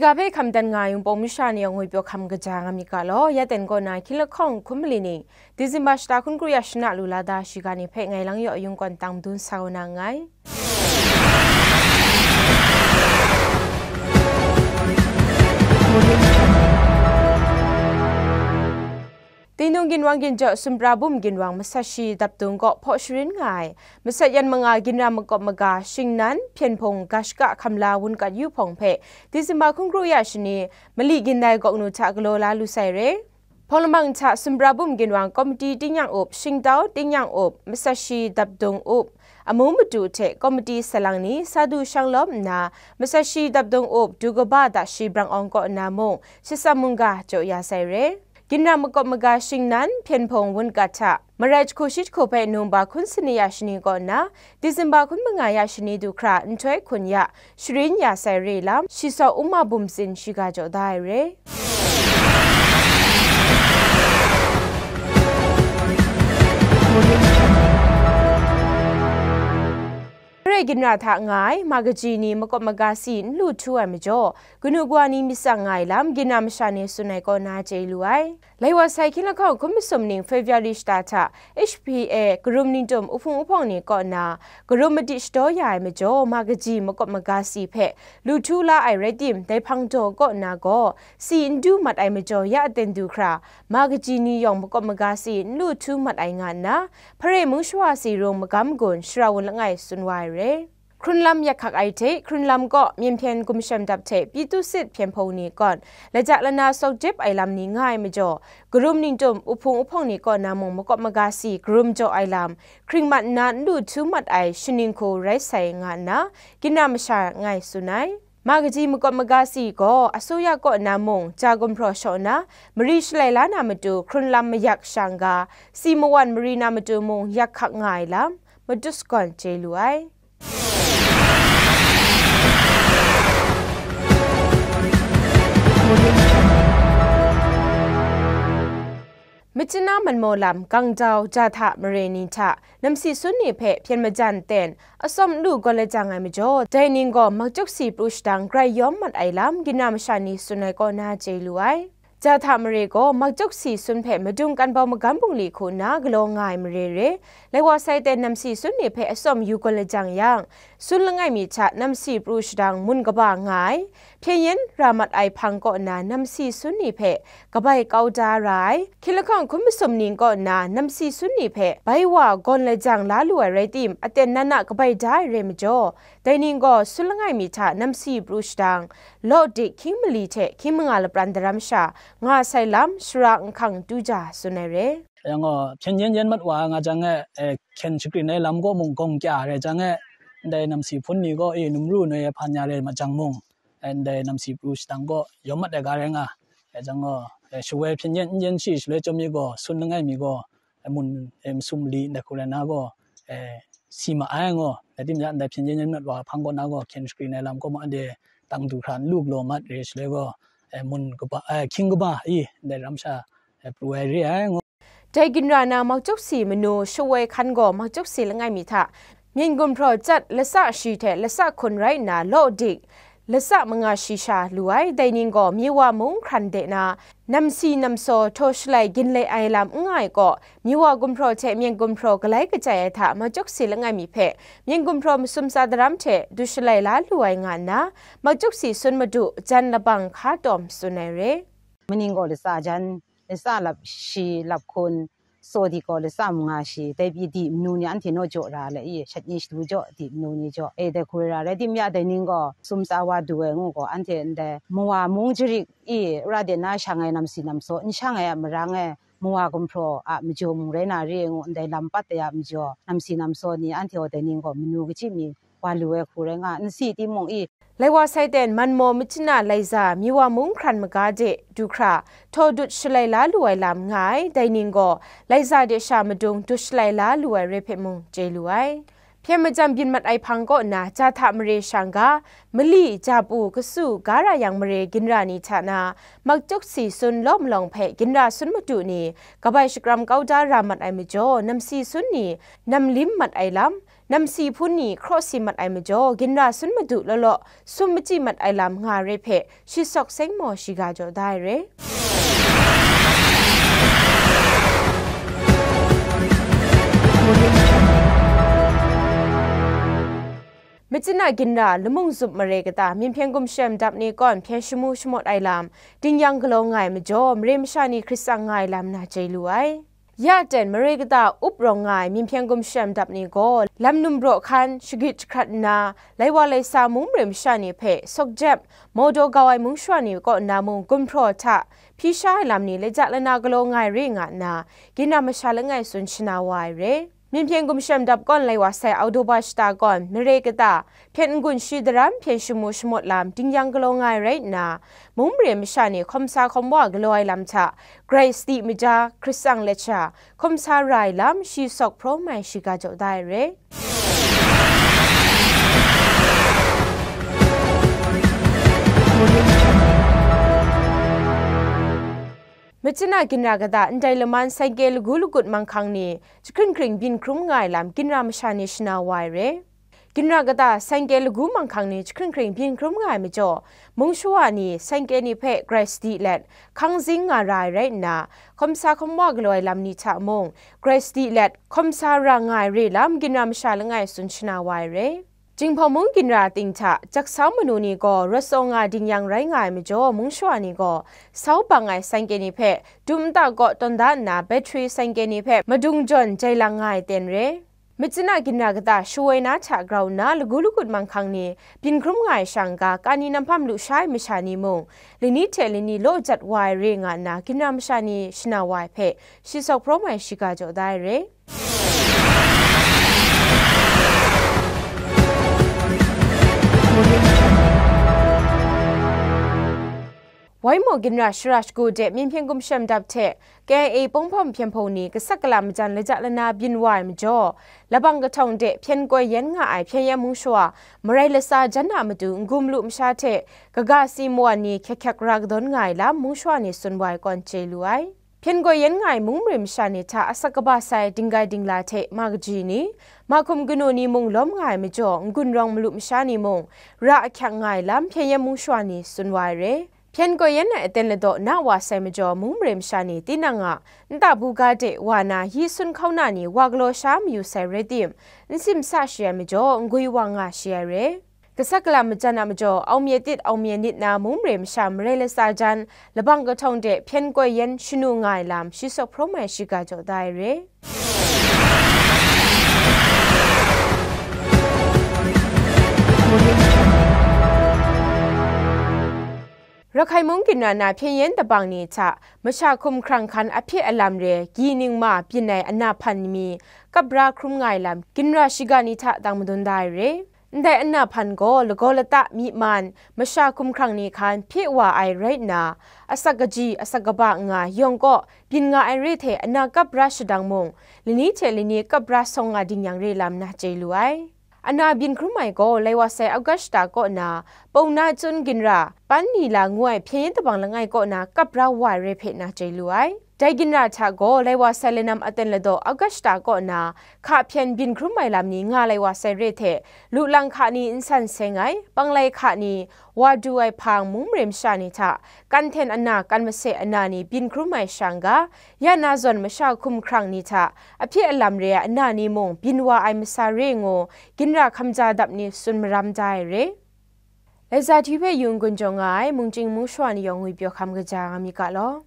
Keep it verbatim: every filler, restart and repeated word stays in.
Ga hpe hkam dan nga ai Wunpawng masha ni yawng ngwipyaw hkam kaja nga myit ga law, ya ten kaw na hkying lahkawng hkum mali ning, Disemba shata hkun kru ya shana lu la da shiga ni hpe ngai lang yaw yung kawn tang madun sa wa na nngai. Dingdung ginwang ginjaw sumra bum ginwang Masashi dapdung kaw hpaw sharin nga ai, masat yan manga ginra makawp maga, shingnan, hpyen hpung, ga shaka hkam la wun kat yu hpawng hpe Disemba hkun kru ya shani, mali gindai gawk nu hta galaw la lu sai re. Hpawng lamang hta sumra bum ginwang komiti tingnyang up, shingtau tingnyang up, Masashi dapdung up, amu matu hte komiti salang ni sa du shang lawm nna, Masashi dapdung up du kaba da shi brang awng kaw nna mung, shatsam mungga jaw ya sai re. Ginra makawp maga shingnan, hpyen hpung wun kat hta, marai jahku shi jahku hpe Nungba hkun sani ya shani kaw nna, Disemba hkun manga ya shani du hkra nhtoi hkun ya, sharin ya sai re lam, shi saw Uma Bum Tsin shiga jaw da ai re. Hpare ginra hta nga ai, ma kaji ni makawp maga si n lu htu ai majaw, kanu kawa ni myit tsang nga ai lam, ginra masha ni tsun ai kaw na chye lu ai. Lai wa sai hkying lahkawng hkun masum ning February shata hta, H P A karum ningtum uhpung uhpawng ni kaw na, karum madi shadaw ya ai majaw, ma kaji makawp maga si hpe lu htu la ai rai tim, dai hpang daw kaw na gaw, si n du mat ai majaw ya aten du hkra, ma kaji ni yawng makawp maga si n lu htu mat ai nga nna, Hpare mung shawa si rung magam gun shara wun langai tsun wa ai re. Hkrunlam yak hkak ai hte, hkrunlam kaw myen hpyen gumshem dap hte pyi tu sit hpyen hpung ni kawn, laja lana sawk jep ai lam ni nga ai majaw, karum ningtum uhpung uhpawng ni kaw na mung makawp maga si karum jaw ai lam, hkring mat nna n lu htu mat ai shaning hku rai sai nga nna, ginra masha ngai tsun ai. Ma kaji makawp maga si gaw, asuya kaw na mung, ja gumhpraw shaw na, mari shalai la na matu, hkrunlam mayak shang ga, si mawan mari na matu mung yak hkak nga ai lam, matu sagawn chye lu ai. Machina Manmaw lam, Gangdau, Jahta mare ni hta, namsi sun ni hpe hpyen majan ten, atsawm lu gawn lajang ai majaw, dai ning gaw makjawk si pru shadang grai yawm mat ai lam, ginra masha ni tsun ai kaw na chye lu ai. Jahta mare gaw makjawk si sun hpe madung kan bau magam bungli hku nna galaw nga ai mare re, lai wa sai ten namsi sun ni hpe atsawm yu gawn lajang yang, sun langai mi hta namsi pru shadang mun kaba nga ai, hpyen yen ra mat ai hpang kaw na namsi sun ni hpe kabai kau da ra ai, hkying lahkawng hkun masum ning kaw na namsi sun ni hpe bai wa gawn lajang la lu ai rai tim, aten nan a kabai da ai re majaw, dai ning gaw sun langai mi hta namsi pru shadang, law dik hkying mali hte hkying manga lapran daram sha nga sai lam, shara nhkang tu ja tsun ai re. Yang gaw, hpyen yen yen mat wa nga jang e, e, hkyen shagrin ai lam gaw mung gawng kya rai jang e, ndai namsi hpun ni gaw, e, numru noi ai hpan ya rai mat jang mung, e, ndai namsi pru shadang gaw yawm mat ai ga rai nga, e, jang gaw, e, shawoi hpyen yen n yen shi shaloi chyawm mi gaw, sun langai mi gaw, e, mun, e, masum mali ndai hku rai na gaw, e, si ma ai ngaw, rai tim ya, ndai hpyen yen yen mat wa hpang kaw na gaw, hkyen shagrin ai lam gaw ma de, tang du hkra n lu galaw mat re shaloi gaw, e, mun kaba, e, hkying kaba, i, ndai ram sha, e, pru ai re ai ngaw. Dai ginra na makjawk si manu shawoi hkan gaw makjawk si langai mi hta, myen gumhpraw chyat lasa shi hte lasa hkun rai nna law dik, lasa manga shi sha lu ai, dai ning gaw Miwa mung hkran de na, namsi namsaw htaw shalai ginlai ai lam n nga ai kaw, Miwa gumhpraw hte myen gumhpraw galai kachai ai hta makjawk si langai mi hpe, myen gumhpraw masum tsa daram hte du shalai la lu ai nga nna, makjawk si sun madu jan labang hka tawm tsun ai re. Maning gaw latsa jan, latsa lap shi, lap hkun, saw di gaw latsa manga shi, dai pyi di manu ni anhte naw jaw ra le i, shat ni shadu jaw di manu ni jaw, e, dai hku rai ra, rai tim ya dai ning gaw, sum tsa wa du ai ngu gaw, anhte ndai, Mawa mung jarik i, ra de na shang ai namsi namsaw, n shang ai a marang e, Mawa gumhpraw a majaw mung rai na re ngu, ndai lam pat de a majaw, namsi namsaw ni anhte gaw dai ning gaw, manu kachyi mi, wa lu ai hku rai nga, n si timung i. Lai wa sai ten Manmaw Machina Laiza Miwa mung hkran maga de du hkra, htaw dut shalai la lu ai lam nga ai, dai ning gaw, Laiza de sha madung dut shalai la lu ai re hpe mung chye lu ai. Hpyen majan byin mat ai hpang kaw na, Jahta mare shang ga, Mali, Japu, Kasu, ga ra yang mare ginra ni hta na, makjawk si sun law malawng hpe ginra sun madu ni, kabai shakram kau da ra mat ai majaw, namsi sun ni, nam lim mat ai lam, namsi hpun ni hkraw si mat ai majaw, ginra sun madu law law, sum machyi mat ai lam nga re hpe, shi sawk seng maw shiga jaw da ai re. Machyin a ginra Lamung Zup mare kata Myinhpyen gumshem dap ni kawn hpyen shamu shamawt ai lam, ding yang galaw nga ai majaw, mare masha ni hkrit tsang nga ai lam na chye lu ai. Ya ten mare kata up rawng nga ai Myinhpyen gumshem dap ni gaw, lam num braw hkan, shagrit jahkrat nna, lai wa lai sa mung mare masha ni hpe sawk jep, mawdaw gau ai mung shawa ni kaw nna mung gumhpraw hta hpyi sha ai lam ni laja lana galaw nga ai re nga nna, ginra masha langai tsun shana wa ai re. Myinhpyen gumshem dap kawn lai wa sai Oktoba shata kawn, mare kata, hpyen n-gun shi daram hpyen shamu shamawt lam ding yang galaw nga ai rai nna, mung mare masha ni hkawm sa hkawm wa galaw ai lam hta, grai sadi maja, hkrit tsang let sha, hkawm sa ra ai lam, shi sawk hpraw mai shiga jaw da ai re. Machyin a ginra kata ndai laman saike lagu lagut manghkang ni jahkring hkring byin hkrum nga ai lam ginra masha ni shana wa ai re. Ginra kata saike lagu manghkang ni jahkring hkring byin hkrum nga ai majaw, mung shawa ni saike ni hpe grai sadi let hkang zing nga ra ai rai nna, hkawm sa hkawm wa galaw ai lam ni hta mung, grai sadi let hkawm sa ra nga ai re lam ginra masha langai tsun shana wa ai re. Jinghpaw mung ginra ting hta, jaksau manu ni gaw rawt tsawng nga ding yang rai nga ai majaw, mung shawa ni gaw sau bang ai saike ni hpe dum nta kaw tawn da nna, battery saike ni hpe madung jawn jai lang nga ai ten re. Machyin a ginra kata shawoi na hta grau nna, lagu lagut manghkang ni byin hkrum nga ai shang ga, kani namhpam lu sha ai masha ni mung, lani hte lani law jat wa ai re nga nna, ginra masha ni shana wa ai hpe, shi sawk hpraw mai shiga jaw da ai re. Waimaw ginra shara shagu de Myinhpyen gumshem dap hte K I A pawng hpawm hpyen hpung ni kasak kala majan laja lana byin wa ai majaw, labang kahtawng de hpyen koi yen nga ai hpyen yen mung shawa marai latsa jan a matu n-gun malu masha hte kaga si mawan ni hkyek hkyek ra kadawn nga ai lam mung shawa ni tsun wa ai kawn chye lu ai. Hpyen koi yen nga ai mung mare masha ni hta asak kaba sai dinggai dingla hte ma kaji ni, mahkum kanu ni mung lawm nga ai majaw, n-gun rawng malu masha ni mung ra ahkyak nga ai lam hpyen yen mung shawa ni tsun wa ai re. Hpyen koi yen ai aten ladaw na wa sai majaw, mung mare masha ni tinang a nta buga de wa na yi sun hkauna ni wa galaw sha mayu sai rai tim, n sim sa shi ai majaw, n gwi wa nga shi ai re. Kasak kala majan a majaw, aumyet tit aumyet nit na mung mare masha marai latsa jan, labang kahtawng de hpyen koi yen shanu nga ai lam, shi sawk hpraw mai shiga jaw da ai re. Rakhai mung ginra na hpyen yen dabang ni hta, masha hkum hkrang hkan ahpye alam re, gyi ningma byin ai ana hpan mi, kap ra hkrum nga ai lam, ginra shiga ni hta dang madun da ai re. Ndai ana hpan gaw lagaw lata myi man, masha hkum hkrang ni hkan hpye wa ai rai nna, asak kaji, asak kaba nga yawng kaw byin nga ai re hte ana kap ra shadang mung, lani hte lani kap ra sawng nga ding yang re lam na chye lu ai. Ana byin hkrum ai gaw lai wa sai August shata kaw na, Pawng na Chyun ginra, Pan Ni La ngu ai hpyen yen dabang langai kaw na kap ra wa ai re hpe na chye lu ai. Dai ginra hta gaw lai wa sai lanam aten ladaw August shata kaw na, hka hpyen byin hkrum ai lam ni nga lai wa sai re hte, lu lang hka ni nsan seng ai, panglai hka ni wa du ai hpang mung mare masha ni hta, kan hten ana, kan mase ana ni byin hkrum ai shang ga, ya na zawn masha hkum hkrang ni hta, ahpye alam re ai ana ni mung byin wa ai masa re ngu, ginra hkamja dap ni tsun maram da ai re. Laiza hti hpe yung gun jaw nga ai, mungchying mung shawa ni yawng ngwi pyaw hkam kaja nga mi ga law.